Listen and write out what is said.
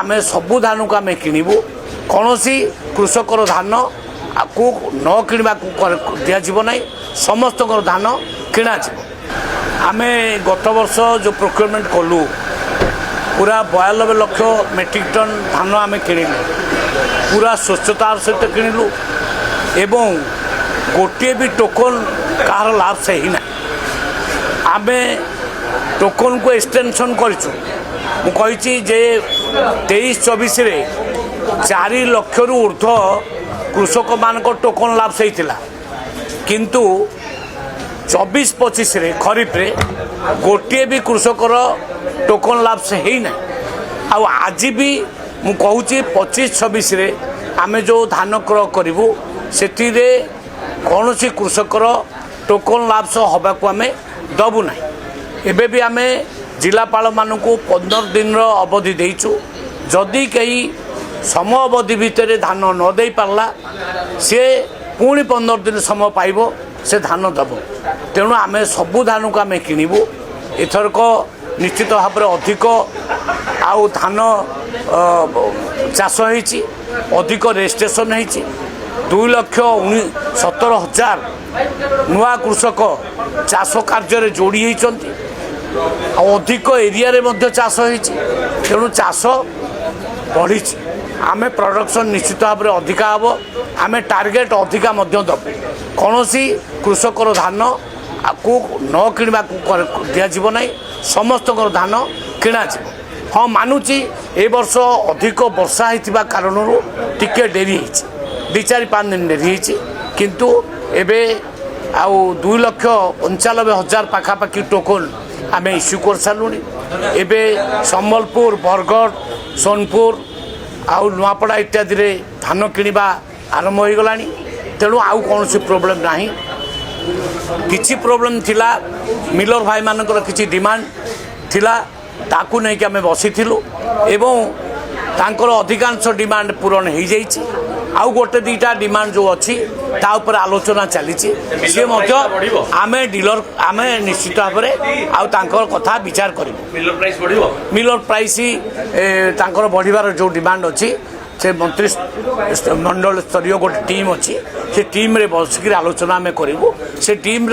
ଆମେ ସବୁ ଧାନକୁ ଆମେ କିଣିବୁ। କୌଣସି କୃଷକର ଧାନ କୁ ନ କିଣିବାକୁ ଦିଆଯିବ ନାହିଁ। ସମସ୍ତଙ୍କର ଧାନ କିଣାଯିବ। ଆମେ ଗତ ବର୍ଷ ଯେଉଁ ପ୍ରୋକ୍ୟୁରମେଣ୍ଟ କଲୁ, ପୁରା 92 ଲକ୍ଷ ମେଟ୍ରିକ୍ ଟନ୍ ଧାନ ଆମେ କିଣିଲୁ। ପୁରା ସ୍ୱଚ୍ଛତାର ସହିତ କିଣିଲୁ ଏବଂ ଗୋଟିଏ ବି ଟୋକନ୍ କାହାର ଲାପ୍ସ ହେଇନାହିଁ। ଆମେ ଟୋକନ୍କୁ ଏକ୍ସଟେନସନ୍ କରିଛୁ। ମୁଁ କହିଛି ଯେ 23-24ରେ 4 ଲକ୍ଷରୁ ଉର୍ଦ୍ଧ୍ୱ କୃଷକମାନଙ୍କ ଟୋକନ୍ ଲାପ୍ସ ହେଇଥିଲା, କିନ୍ତୁ 24-25ରେ ଖରିଫରେ ଗୋଟିଏ ବି କୃଷକର ଟୋକନ୍ ଲାପ୍ସ ହେଇନାହିଁ। ଆଉ ଆଜି ବି ମୁଁ କହୁଛି, 25-26ରେ ଆମେ ଯେଉଁ ଧାନ କ୍ରୟ କରିବୁ, ସେଥିରେ କୌଣସି କୃଷକର ଟୋକନ୍ ଲାପ୍ସ ହେବାକୁ ଆମେ ଦେବୁ ନାହିଁ। ଏବେ ବି ଆମେ ଜିଲ୍ଲାପାଳମାନଙ୍କୁ 15 ଦିନର ଅବଧି ଦେଇଛୁ। ଯଦି କେହି ସମ ଅବଧି ଭିତରେ ଧାନ ନ ଦେଇପାରିଲା, ସିଏ ପୁଣି 15 ଦିନ ସମୟ ପାଇବ, ସେ ଧାନ ଦେବ। ତେଣୁ ଆମେ ସବୁ ଧାନକୁ ଆମେ କିଣିବୁ। ଏଥରକ ନିଶ୍ଚିତ ଭାବରେ ଅଧିକ ଆଉ ଧାନ ଚାଷ ହେଇଛି, ଅଧିକ ରେଜିଷ୍ଟ୍ରେସନ୍ ହେଇଛି। 2 ଲକ୍ଷ 17 ହଜାର ନୂଆ କୃଷକ ଚାଷ କାର୍ଯ୍ୟରେ ଯୋଡ଼ି ହେଇଛନ୍ତି ଆଉ ଅଧିକ ଏରିଆରେ ମଧ୍ୟ ଚାଷ ହେଇଛି। ତେଣୁ ଚାଷ ବଢ଼ିଛି। ଆମେ ପ୍ରଡକ୍ସନ୍ ନିଶ୍ଚିତ ଭାବରେ ଅଧିକା ହେବ। ଆମେ ଟାର୍ଗେଟ୍ ଅଧିକା ମଧ୍ୟ ଦେବୁ। କୌଣସି କୃଷକର ଧାନ କୁ ନ କିଣିବାକୁ ଦିଆଯିବ ନାହିଁ। ସମସ୍ତଙ୍କର ଧାନ କିଣାଯିବ। ହଁ, ମାନୁଛି, ଏ ବର୍ଷ ଅଧିକ ବର୍ଷା ହେଇଥିବା କାରଣରୁ ଟିକେ ଡେରି ହେଇଛି, 2, 4, 5 ଦିନ ଡେରି ହେଇଛି। କିନ୍ତୁ ଏବେ ଆଉ 2,95,000 ପାଖାପାଖି ଟୋକନ୍ ଆମେ ଇସ୍ୟୁ କରିସାରିଲୁଣି। ଏବେ ସମ୍ବଲପୁର, ବରଗଡ଼, ସୋନପୁର ଆଉ ନୂଆପଡ଼ା ଇତ୍ୟାଦିରେ ଧାନ କିଣିବା ଆରମ୍ଭ ହୋଇଗଲାଣି। ତେଣୁ ଆଉ କୌଣସି ପ୍ରୋବ୍ଲେମ୍ ନାହିଁ। କିଛି ପ୍ରୋବ୍ଲେମ୍ ଥିଲା, ମିଲର ଭାଇମାନଙ୍କର କିଛି ଡିମାଣ୍ଡ ଥିଲା, ତାକୁ ନେଇକି ଆମେ ବସିଥିଲୁ ଏବଂ ତାଙ୍କର ଅଧିକାଂଶ ଡିମାଣ୍ଡ ପୂରଣ ହେଇଯାଇଛି। ଆଉ ଗୋଟେ ଦୁଇଟା ଡିମାଣ୍ଡ ଯେଉଁ ଅଛି, ତା ଉପରେ ଆଲୋଚନା ଚାଲିଛି। ସିଏ ମଧ୍ୟ ଆମେ ଡିଲର, ଆମେ ନିଶ୍ଚିତ ଭାବରେ ଆଉ ତାଙ୍କର କଥା ବିଚାର କରିବୁ। ମିଲର ପ୍ରାଇସ୍ ବଢିବ? ମିଲର ପ୍ରାଇସ୍ ତାଙ୍କର ବଢ଼ିବାର ଯେଉଁ ଡିମାଣ୍ଡ ଅଛି, ସେ ମନ୍ତ୍ରୀ ମଣ୍ଡଳ ସ୍ତରୀୟ ଗୋଟେ ଟିମ୍ ଅଛି। ସେ ଟିମ୍ରେ ବସିକିରି ଆଲୋଚନା ଆମେ କରିବୁ। ସେ ଟିମ୍ରେ